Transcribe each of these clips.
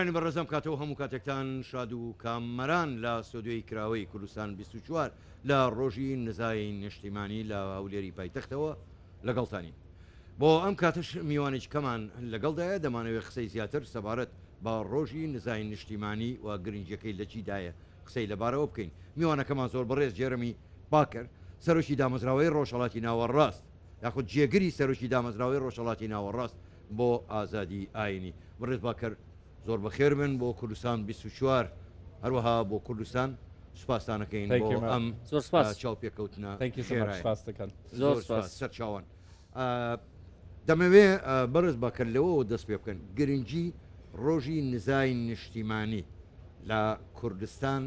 بەڕێزم کاتەوە هەموو کاتێکتان شاد و کامەران لە ستۆدیۆی کراوەی کوردستان 24 لە ڕۆژی نزای نیشتیمانی لە هەولێری پایتەختەوە لەگەڵتانین. بۆ ئەم کاتەش میوانێکی کەمان لەگەڵدایە دەمانەوێت قسەی زیاتر سەبارەت بە ڕۆژی نزای نیشتیمانی و گرنگیەکەی لە چیدایە قسەی لەبارەوە بکەین. میوانەکەمان زۆر بەڕێز جێرەمی باکەر سەرۆکی دامەزراوەی ڕۆژهەڵاتی ناوەڕاست یاخود جێگری سەرۆکی دامەزراوەی ڕۆژهەڵاتی ناوەڕاست بۆ ئازادی ئاینی. بەڕێز باکەر زۆر بەخێر بن بۆ کوردستان 24 هەروەها بۆ کوردستان سوپاستانەکەین بۆ ئەم زۆر سپاس چاوپێکەوتنە زۆر سپاس سەرچاوان. دەمەوێ بەڕێز باکەر لەوەوە دەست پێ بکەن گرنگی ڕۆژی نزای نیشتیمانی لە کوردستان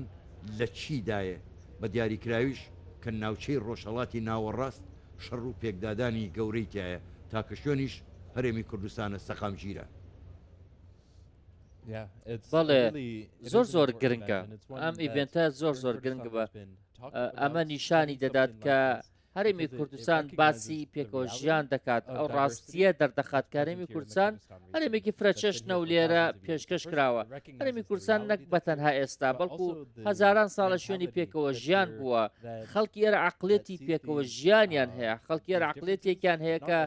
لە چیدایە بە دیاریکراویش کە ناوچەی ڕۆژهەڵاتی ناوەڕاست شەڕ و پێکدادانی گەورەی تایە تاکە شوێنیش هەرێمی کوردستانە سەقامگیرە. بەڵێ زۆر زۆر گرنگە ئەم event ە زۆر زۆر گرنگ بە ئەمە نیشانی دەدات کە هەرێمی کوردستان باسی پێکەوە ژیان دەکات ئەو ڕاستیە دەردەخات کە هەرێمی کوردستان هەرێمێکی فرەچەشنە و لێرە پێشکەش کراوە هەرێمی کوردستان نەک بە تەنها ئێستا بەڵکو هەزاران ساڵە شوێنی پێکەوە ژیان بووە خەڵکی ئێرە عقلێتی پێکەوە ژیانیان هەیە خەڵکی ئێرە عقلێتێکیان هەیە کە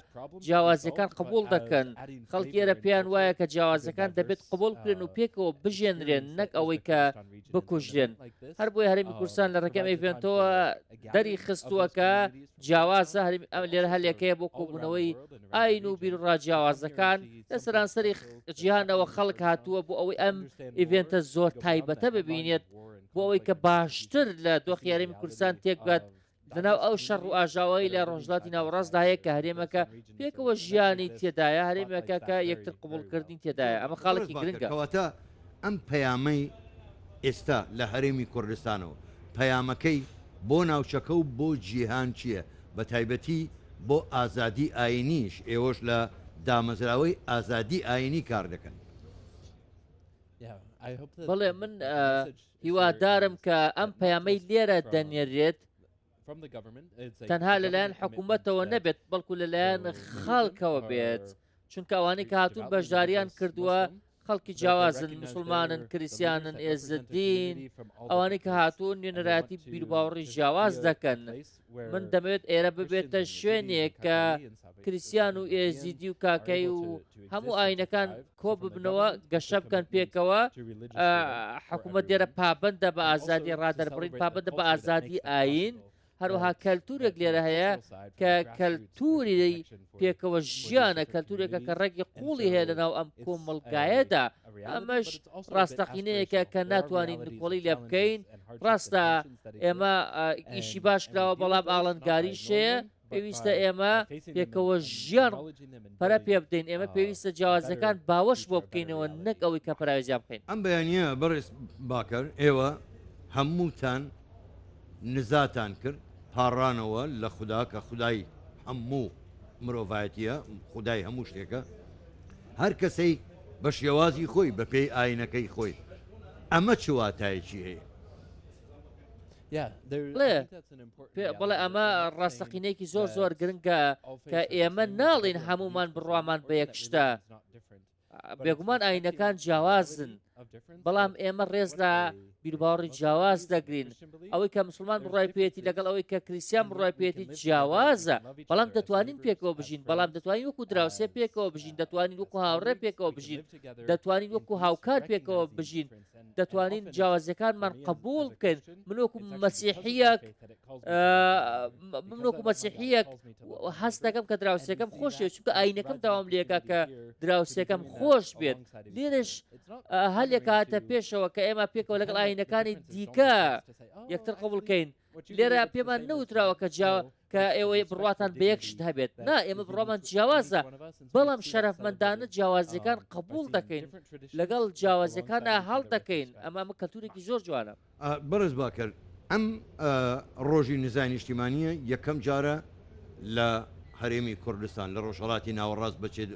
جیاوازیەکان قبول دەکەن خەڵکی ئێرە پێیان وایە کە جیاوازەکان دەبێت قبول بکرێن و پێکەوە بژێنرێن نەک ئەوەی کە بکوژرێن هەر بۆیە هەرێمی کوردستان لە ڕێگەی ئەم event ەوە دەری خستووە کە جیاوازە هەرێمی ئەم لێرە هەلێکەیە بۆ کۆبوونەوەی ئاین و بیروڕا جیاوازەکان لە سەرانسەری جیهانەوە خەڵک هاتووە بۆ ئەوەی ئەم event ە زۆر تایبەتە ببینێت بۆ ئەوەی کە باشتر لە دۆخی هەرێمی کوردستان تێکبگات لەناو ئەو شەڕ و ئاژاوەی لە ڕۆژهەڵاتی ناوەڕاستدا هەیە کە هەرێمەکە پێکەوە ژیانی تێدایە هەرێمێکە کە یەکتر قبوڵکردنی تێدایە ئەمە بەڕێز خاڵێکی باکەر گرنگە. کەواتە ئەم پەیامەی ئێستا لە هەرێمی کوردستانەوە پەیامەکەی بۆ ناوچەکە و بۆ جیهان چییە بە تایبەتی بۆ ئازادی ئاینیش ئێوەش لە دامەزراوەی ئازادی ئاینی کار دەکەن. بەڵێ من هیوادارم کە ئەم پەیامەی لێرە دەنێرێت تەنها لەلایەن حکوومەتەوە نەبێت بەڵکو لەلایەن خەڵکەوە بێت چونکە ئەوانەی کە هاتوون بەشداریان کردووە خەڵکی جیاوازن مسلمانن کریسیانن ئێزدین ئەوانەی کە هاتوون نوێنەرایەتی بیروباوەڕی جیاواز دەکەن من دەمەوێت ئێرە ببێتە شوێنێک کە کریسیان و ئێزیدی و کاکەی و هەموو ئاینەکان کۆ ببنەوە گەشە بکەن پێکەوە حکوومەت لێرە پابندە بە ئازادی ڕادەربڕین پابندە بە ئازادی ئاین هەروەها کەلتورێک لێرە هەیە کە کەلتوری پێکەوە ژیانە کەلتورێکە کە ڕێکی قوڵی هەیە لەناو ئەم کۆمەڵگایەدا ئەمەش ڕاستەقینەیەکە کە ناتوانین نکۆڵی لێ بکەین ڕاستە ئێمە ئیشی باش کراوە بەڵام ئاڵنگاریش هەیە پێویستە ئێمە پێکەوە ژیان پەرە پێ بدەین ئێمە پێویستە جیاوازەکان باوەش بۆ بکەینەوە نەک ئەوەی کە پەراوێزیان بخەین. ئەم بەیانییە بەڕێز باکەر ئێوە هەمووتان نزاتان کرد پاڕانەوە لە خودا کە خودای هەموو مرۆڤایەتیە خودای هەموو شتێکە هەر کەسەی بە شێوازی خۆی بە پێی ئاینەکەی خۆی ئەمە چ واتایەکی هەیە؟ بڵێ ئەمە ڕاستەقینەیەکی زۆر زۆر گرنگە کە ئێمە ناڵین هەمومان بڕوامان بە یەک شتە بێگومان ئاینەکان جیاوازن بەڵام ئێمە ڕێز لە بیرباوەڕی جیاواز دەگرین ئەوەی کە مسلمان بڕای پێێتی لەگەڵ ئەوەی کە کریسیان بڕای پێێتی جیاوازە بەڵام دەتوانین پێکەوە بژین بەڵام دەتوانین وەکو دراوسێ پێکەوە بژین دەتوانین وەکو هاوڕێ پێکەوە بژین دەتوانین وەکو هاوکار پێکەوە بژین دەتوانین جیاوازیەکانمان قبول بکەین من وەکو مەسیحیەک من وەکو مەسیحیەک هەست دەکەم کە دراوسێکەم خۆشێ چونکە ئاینەکەم داوام لێکا کە دراوسێکەم خۆش بێت لێرش هەلێک هاتە پێشەوە کە ئێمە پێکەوە لەگەڵ ئاینەکانی دیکە یەکتر قبولکەین لێرە پێمان نەوتراوە کە جیا کە ئێوەی بڕواتان بە یەک شت هەبێت نا ئێمە بڕوامان جیاوازە بەڵام شەرەفمەندانە جیاوازیەکان قبول دەکەین لەگەڵ جیاوازیەکانە هەڵدەکەین ئەمە ئەمە کەلتورێکی زۆر جوانە. بەڕێز باکەر ئەم ڕۆژی نزای نیشتیمانییە یەکەم جارە لە هەرێمی کوردستان لە ڕۆژهەڵاتی ناوەڕاست بەچێت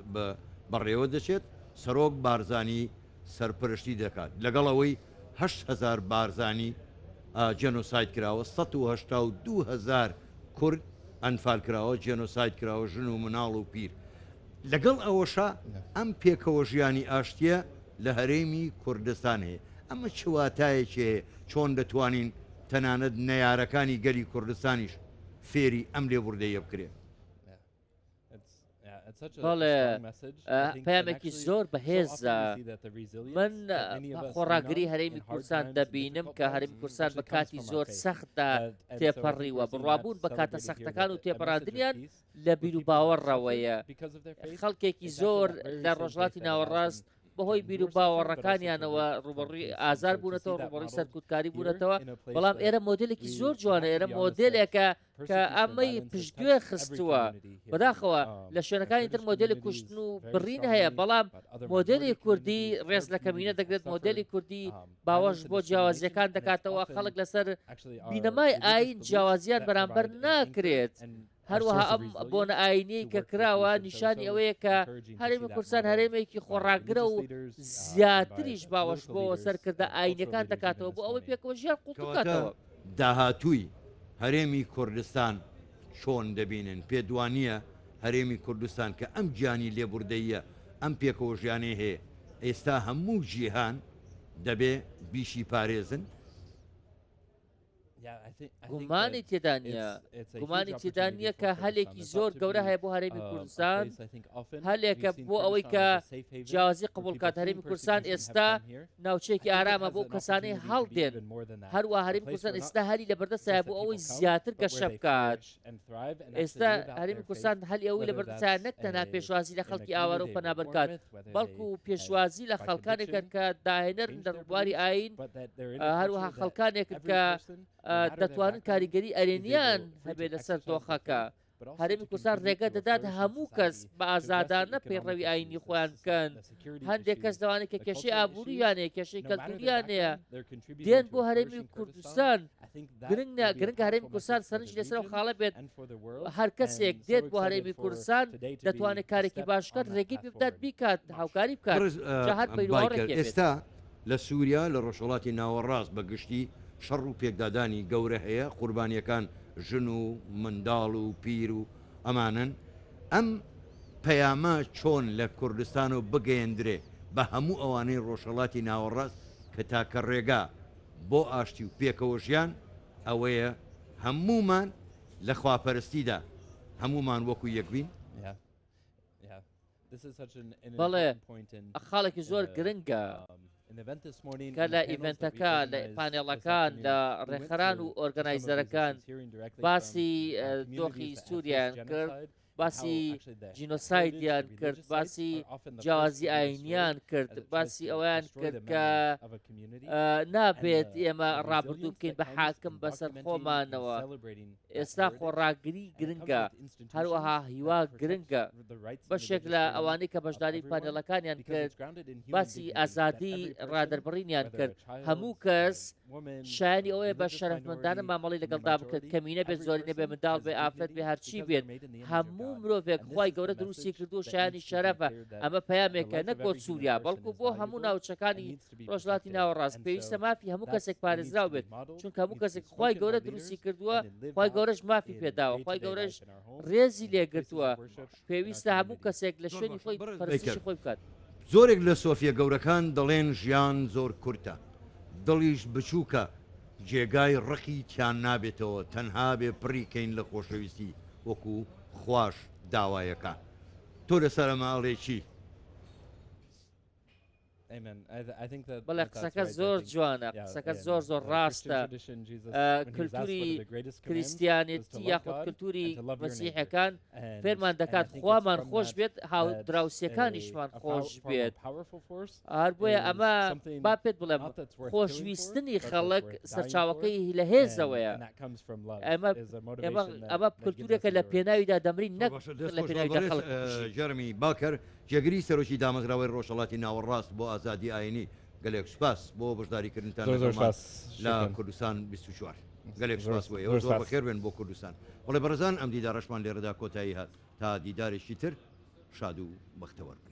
بەڕێوە دەچێت سەرۆک بارزانی سەرپەرشتی دەکات لەگەڵ ئەوەی 8000 بارزانی جێنۆساید کراوە 182 هەزار کورد ئەنفال کراوە جێنۆساید کراوە ژن و مناڵ و پیر لەگەڵ ئەوەشا ئەم پێکەوە ژیانی ئاشتیە لە هەرێمی کوردستان هەیە، ئەمە چ واتایەکی هەیە، چۆن دەتوانین تەنانەت نەیارەکانی گەلی کوردستانیش فێری ئەم لێبوردەییە بکرێ؟ بەڵێ پەیامێکی زۆر بەهێزە من خۆڕاگری هەرێمی کوردستان دەبینم کە هەرێمی کوردستان بە کاتی زۆر سەختدا تێپەڕیوە بڕوابوون بە کاتە سەختەکان و تێپەڕاندنیان لە بیر و باوەڕەوەیە خەڵکێکی زۆر لە ڕۆژهەڵاتی ناوەڕاست بەهۆی بیر و باوەڕەکانیانەوە ڕوبەڕووی ئازار بوونەتەوە ڕوبەڕووی سەرکوتکاری بوونەتەوە بەڵام ئێرە مۆدلێکی زۆر جوانە ئێرە مۆدلێکە کە ئەمەی پشتگوێ خستووە بەداخەوە لە شوێنەکانی تر مۆدلی کوشتن و بڕین هەیە بەڵام مۆدلی کوردی ڕێز لە کەمینە دەگرێت مۆدلی کوردی باوەش بۆ جیاوازیەکان دەکاتەوە خەڵک لەسەر بینەمای ئاین جیاوازیان بەرامبەر ناکرێت. هەروەها ئەم بۆنە ئاینیەی کە کراوە نیشانی ئەوەیە کە هەرێمی کوردستان هەرێمێکی خۆڕاگرە و زیاتریش باوەش بۆ سەرکردە ئاینەکان دەکاتەوە بۆ ئەوەی پێکەوە ژیان قوڵ بکاتەوە. داهاتووی هەرێمی کوردستان چۆن دەبینن؟ پێت وانییە هەرێمی کوردستان کە ئەم گیانی لێبوردەییە، ئەم پێکەوەژیانەی هەیە، ئێستا هەموو جیهان دەبێ بیشی پارێزن؟ گومانی تێدا نییە گومانی تێدا نییە کە هەلێکی زۆر گەورە هەیە بۆ هەرێمی کوردستان هەلێکە بۆ ئەوەی کە جیاوازی قبول کات هەرێمی کوردستان ئێستا ناوچەیەکی ئارامە بۆ کەسانی هەڵدێن هەروە هەرێمی کوردستان ئێستا هەلی لە بەردەستە بۆ ئەوەی زیاتر گەشە بکات ئێستا هەرێمی کوردستان هەلی ئەوەی لە بەردەستە نەک تەنها پێشوازی لە خەڵکی ئاوارە و پەنابەر کات بەڵکو پێشوازی لە خەڵکانێکن کە داهێنەرن لە ڕووباری ئایین، هەروەها خەڵکانێکن کە دەتوانن کاریگەری ئەرێنیان هەبێت لەسەر دۆخەکە. هەرێمی کوردستان ڕێگە دەدات هەموو کەس بە ئازادانە پەیڕەوی ئایینی خۆیان بکەن. هەندێک کەس لەوانەیە کە کێشەی ئابوورییان هەیە، کێشەی کەلتوورییان هەیە، دێن بۆ هەرێمی کوردستان. گرنگ گرنگە هەرێمی کوردستان سەرنج لەسەر ئەو خاڵە بێت هەر کەسێک دێت بۆ هەرێمی کوردستان دەتوانێت کارێکی باش بکات ڕێگەی پێ بدات بیکات هاوکاری بکات جا هەر بایکەر ئێستا لە سووریا لە ڕۆژهەڵاتی ناوەڕاست بە گشتی شەڕ و پێکدادانی گەورە هەیە قوربانیەکان ژن و منداڵ و پیر و ئەمانەن ئەم پەیامە چۆن لە کوردستانەوە بگەیەندرێ بە هەموو ئەوانەی ڕۆژهەڵاتی ناوەڕاست کە تاکە ڕێگا بۆ ئاشتی و پێکەوە ژیان ئەوەیە هەموومان لە خواپەرستیدا هەموومان وەکو یەک بین؟ بەڵێ خاڵێکی زۆر گرنگە کە لە event ەکە لە پانێڵەکان لە ڕێکخەران و organizer ەکان باسی دۆخی سووریان کرد باسی جینۆسایدیان کرد، باسی جیاوازی ئاینیان کرد، باسی ئەوەیان کرد کە نابێت ئێمە ڕابردوو بکەین بە حاکم بەسەر خۆمانەوە. ئێستا خۆڕاگری گرنگە، هەروەها هیوا گرنگە. بەشێک لە ئەوانەی کە بەشداری پانێڵەکانیان کرد باسی ئازادی ڕادەربڕینیان کرد. هەموو کەس شایانی ئەوەیە بە شەرەفمەندانە مامەڵەی لەگەڵدا بکرێت، کەمینە بێت، زۆرینە بێت، منداڵ بێت، ئافرەت بێت، هەرچی بێت، هەموو مرۆڤێک خوای گەورە دروستی کردووە شایانی شەرەفە، ئەمە پەیامێکە نەک بۆ سووریا، بەڵکو بۆ هەموو ناوچەکانی ڕۆژهەڵاتی ناوەڕاست، پێویستە مافی هەموو کەسێک پارێزراو بێت، چونکە هەموو کەسێک خوای گەورە دروستی کردووە، خوای گەورەش مافی پێداوە، خوای گەورەش ڕێزی لێگرتووە، پێویستە هەموو کەسێک لە شوێنی خۆی پەرستشی خۆی بکات. زۆرێک لە سۆفیە گەورەکان دەڵێن ژیان زۆر کورتە، دڵیش بچووکە، جێگای ڕقی تیا نابێتەوە، تەنها بێ پڕی کەین لە خۆشەویستی وەکو خواش داوایەکا. تۆ لەسەر ئەمە ئەڵێی چی؟ بەڵێ قسەکە زۆر جوانە قسەکە زۆر زۆر ڕاستە کللتوری کریسیانەتی یاخود کللتوری مەسیحەکان فێرمان دەکات خوامان خۆش بێت هاو دراوسەکانیشمان خۆش بێت هەر بۆیە ئەمە با پێت بڵێم خۆشویستنی خەڵک سەرچاوەکەی لە هێزەوەیە ئەمە ئەمە کللتورێکە لە پێناویدا دەمرین نەک لە پێناویدا خەڵک جەرمی باکەر جێگری سەرۆکی دامەزراوەی ڕۆژهەڵاتی ناوەڕاست بۆ ئازادی ئایینی، گەلێک سوپاس بۆ بەشداریکردنتان لەگەڵمان لە کوردستان 24. گەلێک سوپاس بۆ ئێوە، زۆر بەخێر بێن بۆ کوردستان. بەڵێ بەڕێزان ئەم دیدارەشمان لێرەدا کۆتایی هات، تا دیدارێکی تر شاد و بەختەوەر بن.